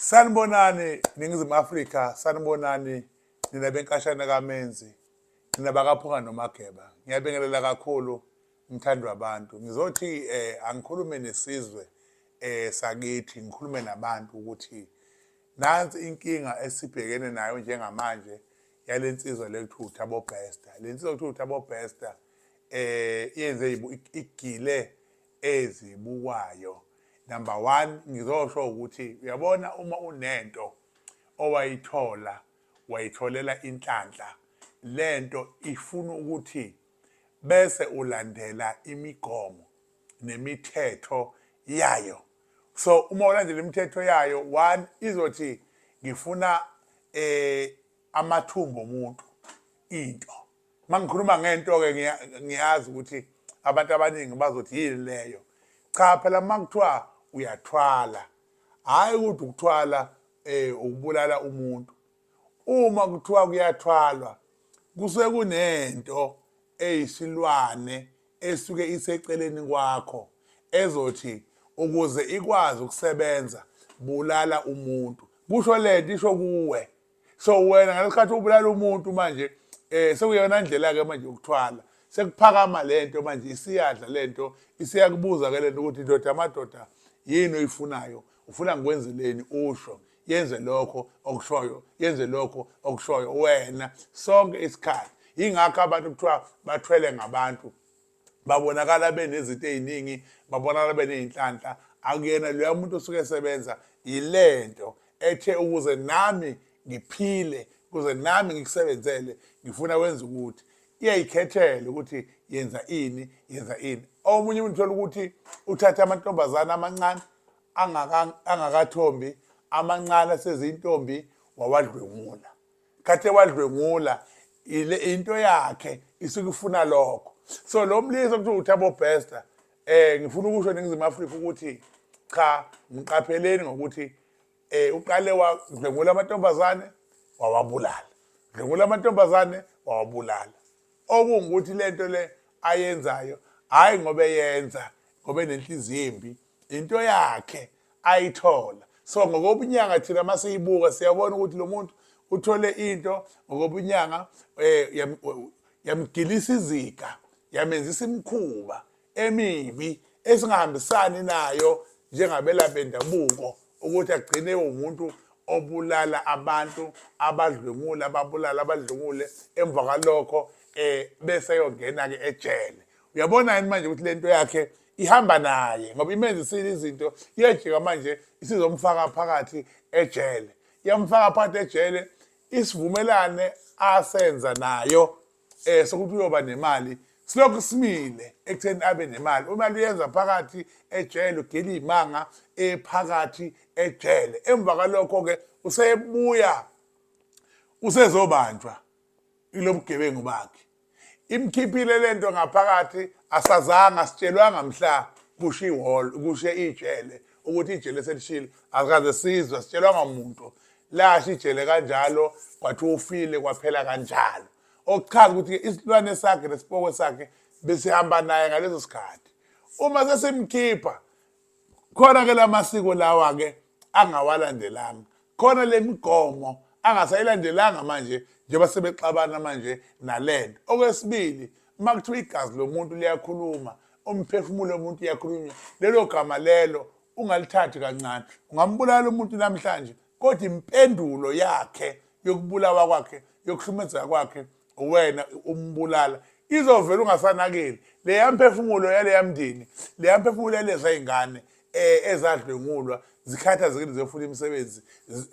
Sanibonani Ningizimu Afrika, sanibonani nina benkashana kaMenzi, nina bakaPhunga noMageba. Ngiyabingelela kakhulu mthandi wabantu. Ngizothi angikhulume nesizwe sakithi, ngikhulume nabantu ukuthi nansi inkinga esibhekene nayo njengamanje yale nsizwa le kuthiwa uThabo Bester. Le nsizwa kuthiwa uThabo Bester yenze igile ezibukwayo. Number one, ngizosho ukuthi uyabona uma unento owayithola wayitholela inhlanhla, lento ifuna ukuthi bese ulandela imigomo nemithetho yayo. So uma ulandela imithetho yayo, one izothi ngifuna amathumbu omuntu into. Uma ngikhuluma ngento-ke ngiyazi ukuthi abantu abaningi bazothi yini leyo. Cha phela uma kuthiwa uyathwala, hhayi ukuthi ukuthwala ukubulala umuntu. Uma kuthiwa kuyathwalwa kusuke kunento eyisilwane esuke iseceleni kwakho ezothi ukuze ikwazi ukusebenza bulala umuntu. Kusho lento isho kuwe. So wena ngalesikhathi ubulala umuntu manje sekuyona ndlela ke manje yokuthwala. Sekuphakama lento manje isiyadla lento isiyakubuza ke lento ukuthi ndoda amadoda yini oyifunayo, ufuna ngikwenzeleni usho. Yenze lokho okushoyo, yenze lokho okushoyo wena sonke isikhathi. Yingakho abantu kuthiwa bathwele ngabantu, babonakala benezinto ey'ningi, babonakala beney'nhlanhla. Akuyena loya muntu osuke esebenza, yilento ethe ukuze nami ngiphile, ukuze nami ngikusebenzele, ngifuna wenze ukuthi. Iyayikhethela ukuthi yenza ini, yenza ini. Omunye umuntu uthola ukuthi uthatha amantombazane amancane angakathombi, amancane asezintombi, wawadlwengula. Khathi ewadlwengula ile into yakhe isuke ifuna lokho. So lo mlisa kuthiwa uThabo Bester, ngifuna ukusho eNingizimu Afrika ukuthi cha, ngiqapheleni ngokuthi uqale wadlwengula amantombazane wawabulala, dlwengula amantombazane wawabulala. Okungukuthi lento le ayenzayo hhayi ngoba eyenza ngoba enenhliziyo embi, into yakhe ayithola. So ngokobunyanga thina masiyibuka siyabona ukuthi lo muntu uthole into ngokobunyanga yamgilisa iziga, yamenzisa imikhuba emibi esingahambisani nayo njengabelaphi bendabuko, ukuthi agcine umuntu obulala abantu, abadlwengule, ababulala, abadlwengule, emva kwalokho bese eyongena-ke ejele. Uyabona yini manje ukuthi lento yakhe ihamba naye ngoba imenzisile izinto, iyajika manje isizomfaka phakathi ejele. Iyamfaka phakathi ejele, isivumelane asenza nayo sokuthi uyoba nemali silokhu simile ekutheni abe nemali. Imali uyenza phakathi ejele, ugila iy'manga ephakathi ejele. Emva kwalokho-ke usebuya usezobanjwa ilobugebengu bakhe. Imkhiphile lento ngaphakathi, asazanga sitshelwanga mhla kusho ihall, kushe ijele ukuthi ijele selishile, asikaze sizwe, sitshelwanga muntu. Lasha ijele kanjalo, kwathiwa ufile, kwaphela kanjalo. Okuchaza ukuthi isilwane sakhe nesipoko sakhe besihamba naye ngaleso sikhathi. Uma sesimkhipha khona ke lamasiko lawa ke angawalandelanga, khona le migomo angasayilandelanga manje njengoba sebexabana manje nalento. Okwesibili, uma kuthiwa igazi lomuntu liyakhuluma, umphefumulo womuntu uyakhulunywa, lelo gama lelo ungalithathi kancane. Ungambulala umuntu namhlanje, kodwa impendulo yakhe yokubulawa kwakhe, yokuhlukumezeka kwakhe, wena umbulala, izovela ungasanakile. Leya mphefumulo yaleya mndeni, leya mphefumulo yaleza y'ngane ezadlwengulwa zikhathazekile ziyofuna imisebenzi,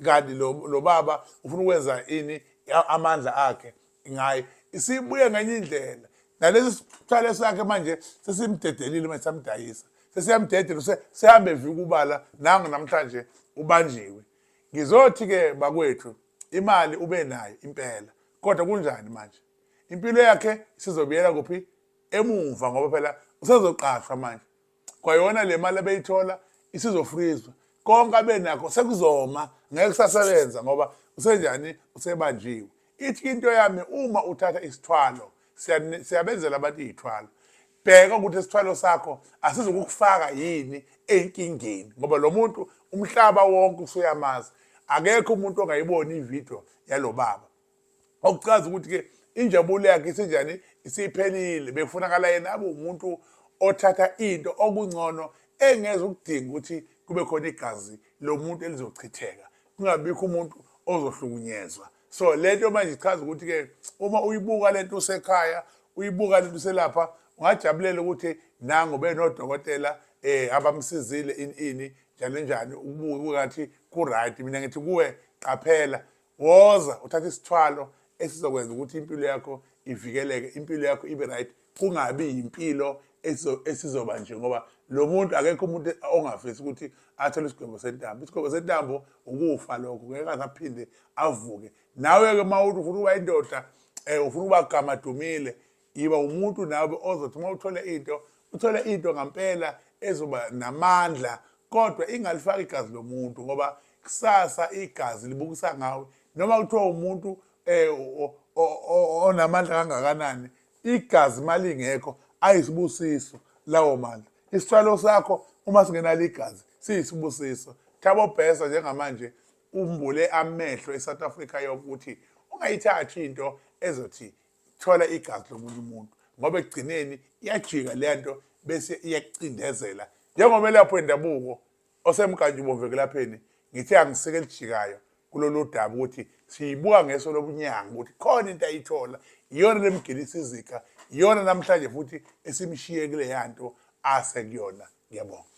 kanti lo baba ufuna ukwenza ini amandla akhe ngaye. Isibuye ngenye indlela nalesi sithwalo sakhe manje sesimdedelile, manje samdayisa, sesiyamdedela, sehambe evika ubala nangu namhlanje ubanjiwe. Ngizothi-ke bakwethu, imali ube nayo impela, kodwa kunjani manje? Impilo yakhe isizobuyela kuphi? Emuva, ngoba phela usezoqashwa manje. Kwayona le mali abeyithola isizofrizwa, konke abenakho sekuzoma, ngeke kusasebenza ngoba usenjani, usebanjiwe. Ithi into yami, uma uthatha isithwalo, siyabenzela abantu iy'thwalo, bheka ukuthi isithwalo sakho asizukukufaka yini enkingeni, ngoba lo muntu Umhlaba wonke usuyamazi. Akekho umuntu ongayiboni ivideo yalo baba. Okuchaza ukuthi-ke injabulo yakhe isinjani, isiphelile. Bekufunakala yena abe umuntu othatha into okungcono engeze ukudinga ukuthi kube khona igazi lomuntu elizochitheka, kungabikho umuntu ozohlukunyezwa. So lento manje ichaza ukuthi-ke uma uyibuka lento usekhaya, uyibuka lento uselapha, ungajabulela ukuthi nangu benodokotela abamsizile ini ini njalo njani, ukubuka ngathi ku-right. Mina ngithi kuwe qaphela, woza uthathe isithwalo esizokwenza ukuthi impilo yakho ivikeleke, impilo yakho ibe right, kungabi yimpilo esizoba nje, ngoba lo muntu akekho umuntu ongafisi ukuthi athole isigwebo sentambo. Isigwebo sentambo ukufa lokho, ngeke aze aphinde avuke. Nawe-ke uma uthi ufuna ukuba indoda, ufuna ukuba gama dumile, yiba umuntu nawe ozothi uma uthole into, uthole into ngampela ezoba namandla, kodwa ingalifaki igazi lomuntu, ngoba kusasa igazi libukisa ngawe. Noma kuthiwa umuntu onamandla kangakanani, igazi malingekho ayisibusiso lawo mandla. Isithwalo sakho uma singenalo igazi siyisibusiso. Thabo Bester njengamanje umbule amehlo eSouth Africa yonke ukuthi ungayithathi into ezothi thola igazi lomunye umuntu, ngoba ekugcineni iyajika le nto bese iyakucindezela. Njengomelaphi wendabuko osemnkantshubomvu ekulapheni, ngithe angisike elijikayo kulolu daba ukuthi siyibuka ngeso lobunyanga ukuthi khona into ayithola, iyona lemgilisa iziga, iyona namhlanje futhi esimshiye kuleya nto asekuyona. Ngiyabonga.